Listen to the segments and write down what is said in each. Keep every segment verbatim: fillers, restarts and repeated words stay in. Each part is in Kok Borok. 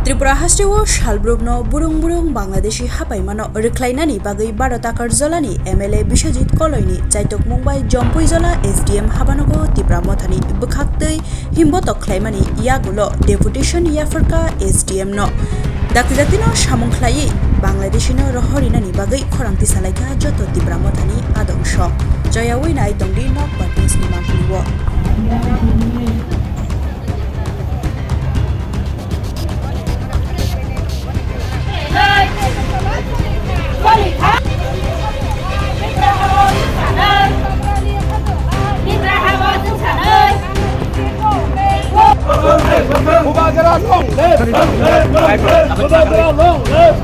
Tripura hasteo salbrumno burung burung Bangladeshi hapaimano rwkhlainani bagwi Bharat Agartala ni M L A Biswajit Koloini chaitokmung bai Jompuijola S D M habanogo Tipra Mothani bwkhaktwi himbotok khlaimani yagulo deputation yapharkha S D M no. Dakti daktino samung khlaiwi Bangladeshino rohorinani bagwi khorang tisalaikha joto Tipra Mothani adongso. Joyawi nai tongdi Nokbar News ni mangpili o. Bubagra long live! Bubagra long live!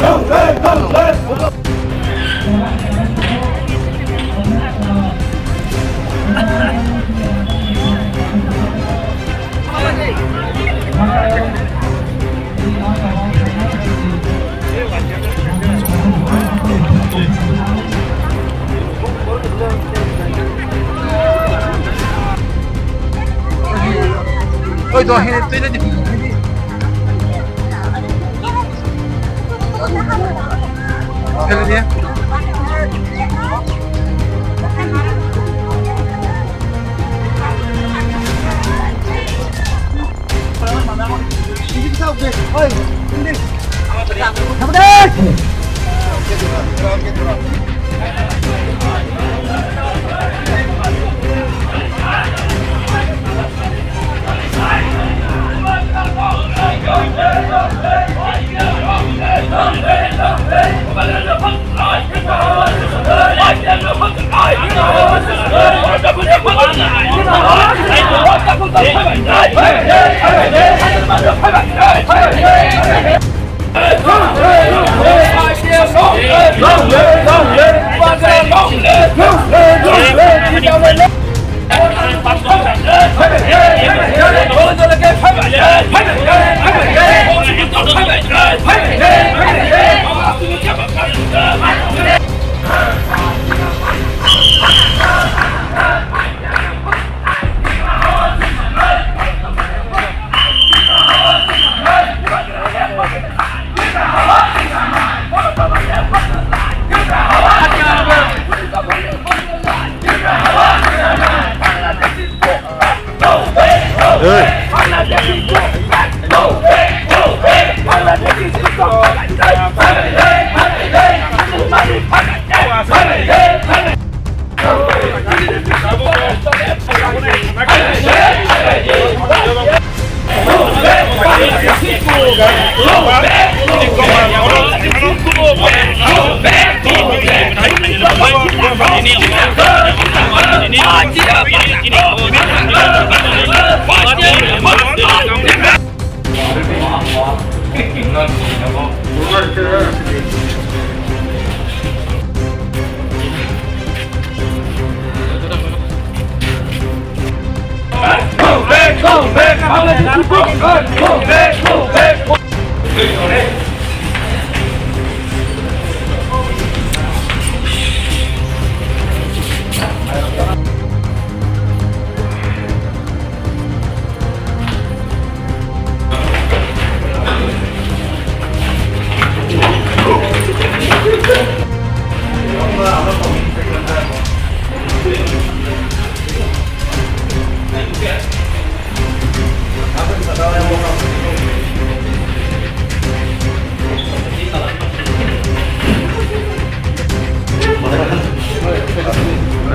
Oi, do, hini, tui, tui, tui. Fele diye.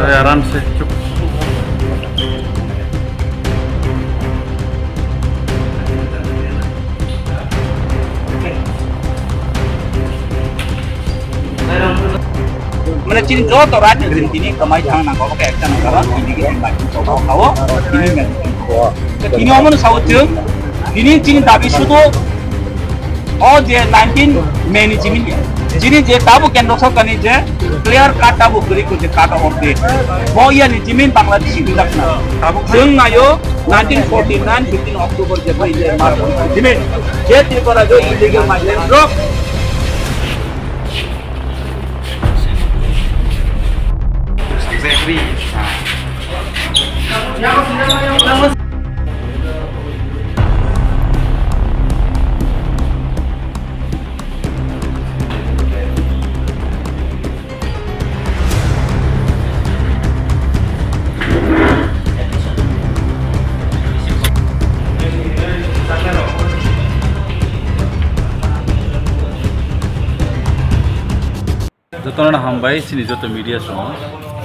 अरे, आराम से, चुप। Mane chini joto right ni tini kamai thang nang kok ekta nang kok tini ke bai kok kok tini nang kok tini omo no sao chung tini chini dabi sudo. O je nineteen May ni jimin ya. Jini je tabu kendro sorkar ni je clear cut tabu kwrwi ko je cut off date. Bo ya ni jimin Bangladeshi bijak na. Jeng nayo nineteen forty-nine fifteen October je bai je mar jimin. Je Tripura jo illegal migrant rok. Exactly. Jotono hambai chini joto media song.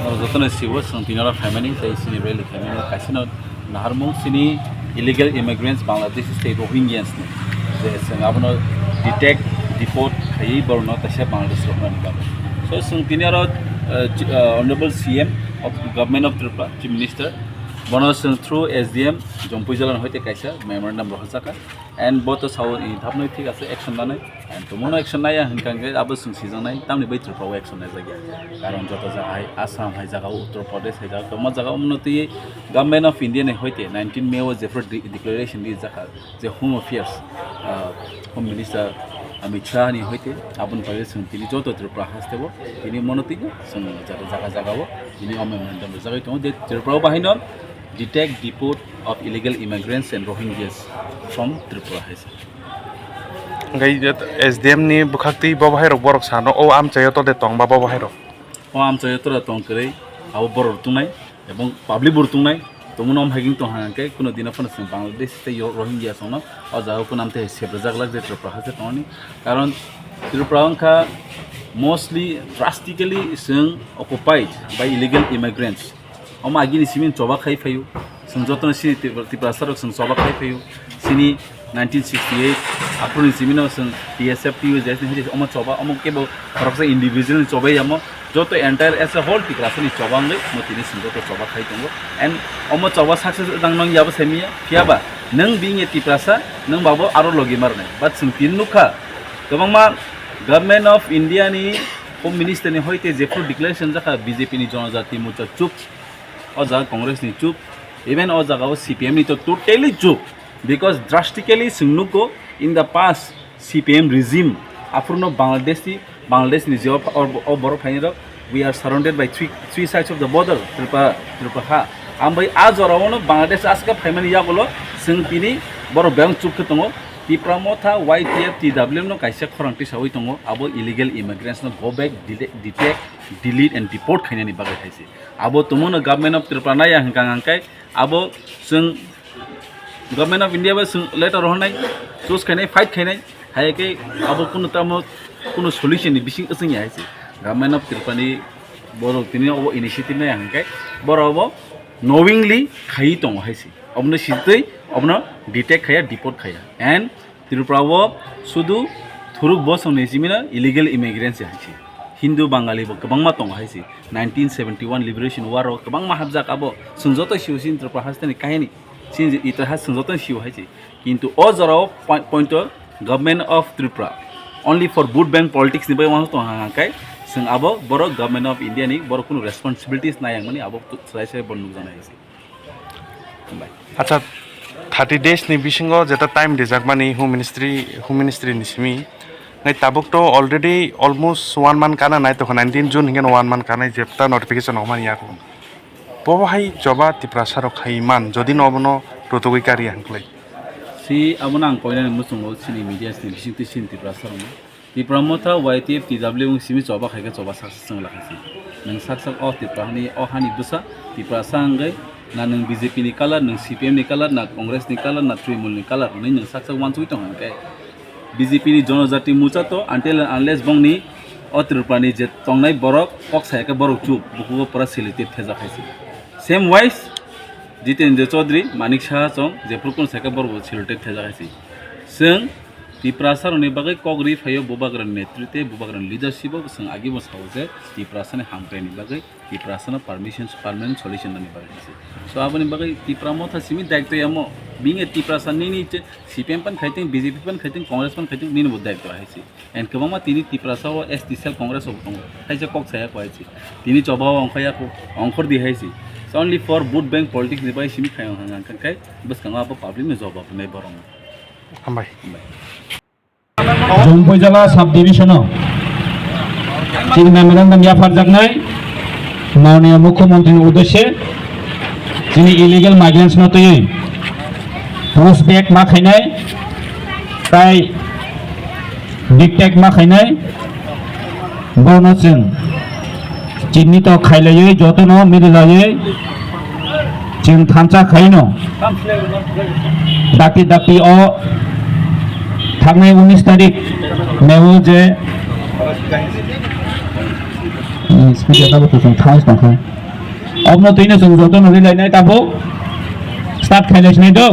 Norok jotono sibo chwng tini oro phaimani tei chini rally khaimani kaisa no naharmung chini illegal immigrants Bangladesh tei Rohingyas ni je chwng abono detect deport khaiwi borokno kaisa Bangladesh roknani bagwi. So chwng tini oro, uh, chi-, uh, Honorable C M of Government of Tripura, Chief Minister, bono chwng through S D M Jampui Jala ni hoite kaisa memorandum rohorjaka. And bo to sao ni thapnwi thik ase action nanai. And tomono action naiya hinkha hinkhe abo chwng sijaknai, tamni bai Tripura o action naijakya. Karon joto jaga hai Assam hai jaga o, Uttar Pradesh hai jaga o, tongma jaga o mano twi Government of India ni hoite nineteen May o jephru de-, declaration rijak kha je Home Affairs, ah, Home Minister Amit Shah ni hoite aboni bagwi chwng tini joto Tripura haste o tini mano twi chwng jaga jaga jaga o tini o memorandum rijagwi tongo je Tripura o bahai no detect deport of illegal immigrants and Rohingyas from Tripura hai se. Hingke S D M ni bwkhak twi bo bahai rok borok sano o amchaio to de tong ba bo bahai rok. O amchaio tora tong kwrwi abo borok rok tongnai ebong public bo rok tongnai tongmano om haging tong hang khe kuno dino phano chwng Bangladesh tei Rohingya songno o jaga o kunam tei seprajak lak je Tripura haste tongmani karon Tripura wngkha mostly drastically chwng occupied by illegal immigrants. Omo agini simi choba khai phaio. Chwng jotono sini Tipra-, Tiprasa rok chwng choba khai phaio. Sini nineteen sixty-eight aphuru ni simi no chwng T S F, T U J S ni hwnwi omo choba, omo kebo khoroksa individual ni choba yamo. Joto entire as a whole Tiprasa ni choba wngwi mo tini chwng joto choba khai tongo. And omo choba success wng nang yabo simi ya. Phiya ba nwng bini Tiprasa nwng babo aro logi marnai. But chwng tini nukha kwbangma Government of India ni Home Minister ni hoite jephru declaration jakha B J P ni Jonojati Morcha chup. O jaga Congress ni chup, even o jaga o C P M ni to totally chup, because drastically chwng nukgo in the past C P M regime, aphuru no Bangladesh ni, Bangladesh ni je o, o, o borok phainai rok, we are surrounded by three, three sides of the border, Tripura, Tripura ha. Ambai a jora o no Bangladesh aska phaimani yagulo chwng tini borok bebak chup khe tongo. Tipra Motha, Y T F, T W M no kaisa khorang tisawi tongo, abo illegal immigrants no go back, dele-, detect, delete and deport khainani bagwi hai se. Abo tongmano Government of Tripura naiya hwnkha hwnkhe abo chwng Government of India bai chwng letter rohornai, choose khainai, fight khainai, hai khe abo kunu tamo kunu solution ni bising wchwngya hai se. Government of Tripura ni borok tini obo initiative naiya hwnkhe borok obo knowingly khaiwi tongo hai se. Obono sitwi obono detect khaiya, deport khaiya. And Tripura o sudu thuruk bosong ni simi no illegal immigrants hai se. Hindu Bangali bo kwbangma tongo hai se. Nineteen seventy one Liberation War o kwbangma hapjak abo. Chwng joto sio sini Tripura haste ni kahini. Sini itihas chwng joto sio hai se. Kintu o jora o poi-, point o Government of Tripura only for vote bank politics ni bai uansuk tong hang hang kai chwng abo borok Government of India ni borok kunu responsibilities nai yang mani abo tu-, sai sai bo nukjana hai se. Hambai. Acha, thirty days ni bisingo jeta time rijakmani Home Ministry, Home Ministry ni simi. Nai tabuk to already almost one month kana nai tokha, nineteen June hingke no one month kana jeta notification rok mani yaku. Bobo hai choba Tiprasa rok khai man, jodi no obono rotogwi kari hangklai. Si abono ang koinani muchungo chini media ni bising twi chini Tiprasa rok no. Tipra Motha, Y T F, T W wng simi choba khaikhe choba saksa chwng lakha si. Nwng saksa o Tipra hani, o hani bwsa, Tiprasa wngwi na nwng B J P ni color, nwng C P M ni color, na Congress ni color, na Trinamool ni color hwnwi nwng saksa uansugwi tong hwn khe B J P ni Jonojati Morcha to until and unless bongni o Tripura ni je tongnai borok kok saya khe borok chup, bukugo pura selected thejak hai si. Same wise, Jitendra Chaudhary, Manik Saha chong, jephru kunu sai khe borok bo selected thejak hai si. Chwng Tiprasa rokni bagwi kok ri phaio Bubagrani netritwe, Bubagrani leadership o chwng agi bo sao je Tiprasa ni hamkraini bagwi, Tiprasa no permission, permanent solution nani bagwi se. So aboni bagwi Tipra Motha simi daityo yamo, bini Tiprasa nini che C P M pan khaiting, B J P pan khaiting, Congress pan khaiting, nini bo daityo hai se. And kwbangma tini Tiprasa o S T cell Congress o bo tongo, hai se kok saya ko hai se. Tini choba o ongkhaya ko, ongkhor di hai se. So only for vote bank politics ni bagwi simi khai ong hang hang kai, bwskango abo public ni jawab nai borok. Hambai. Hambai. Jampui Jala sub division o chini memorandum yapharjaknai Mananiya Mukhyamantri ni uddeshe chini illegal migrants no twiwi push back ma khainai tai detect ma khainai. Bono chwng chinni to khailaiwi jotono mililaiwi chwng thansa khaino dakti dakti o thangnai unis tarik May o je Speaker tabuk to chwng thangwi tongkha. Obno twino chwng jotono rilainai tabuk. Start khailai sinai do.